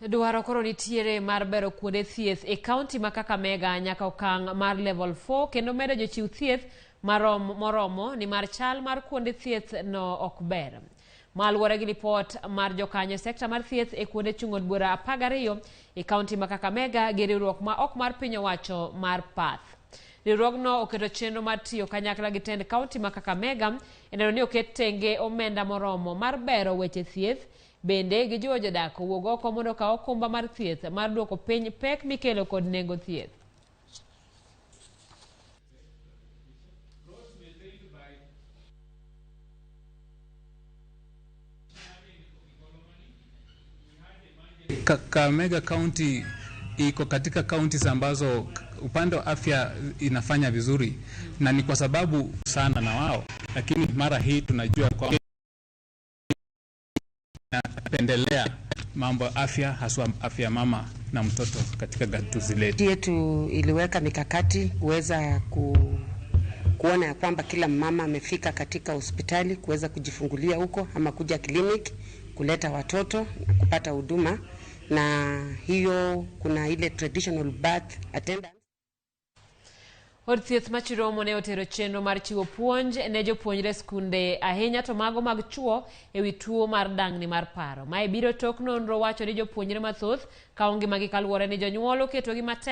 Dwaro koro nitiere mar bero kuonde thieth e kaunti ma Kakamega nyaka okang' mar level 4 kendo medo jochiw thieth marom moromo nimar chal mar kuonde thieth no ok ber. Maluwore gi lipot mar jokanyo e sekta mar thieth e kuonde chung' od bura 12 e kaunti ma Kakamega gi riwruok ma ok mar piny owacho mar PATH. Riwruogno oketo chenro mar tiyo kanyakla gi tend kaunti ma Kakamega e neno ni oket tenge omenda moromo mar bero weche thieth. Bende gijiwo jodak owuog oko mondo okaw okumba mar thieth mar duoko piny pek mikelo kod nengo thieth. Kakamega County iko katika counties ambazo upande wa afya inafanya vizuri, na ni kwa sababu sana na wao, lakini mara hii tunajua kwa napendelea mambo ya afya, haswa afya ya mama na mtoto katika gatuzi letu. Yetu iliweka mikakati kuweza kuona ya kwamba kila mama amefika katika hospitali kuweza kujifungulia huko ama kuja kliniki kuleta watoto na kupata huduma, na hiyo kuna ile traditional birth attendance. Od thieth ma Chiromo ne otero chenro mar chiwo puonj ne jopuonjre skunde ahinya to mago mag chuo e wi tuo mar dang'ni mar paro. Mae biro tok nonro wacho ni jopuonjre mathoth kawo ngimagi kaluwore ni jonyuol oketogi matek.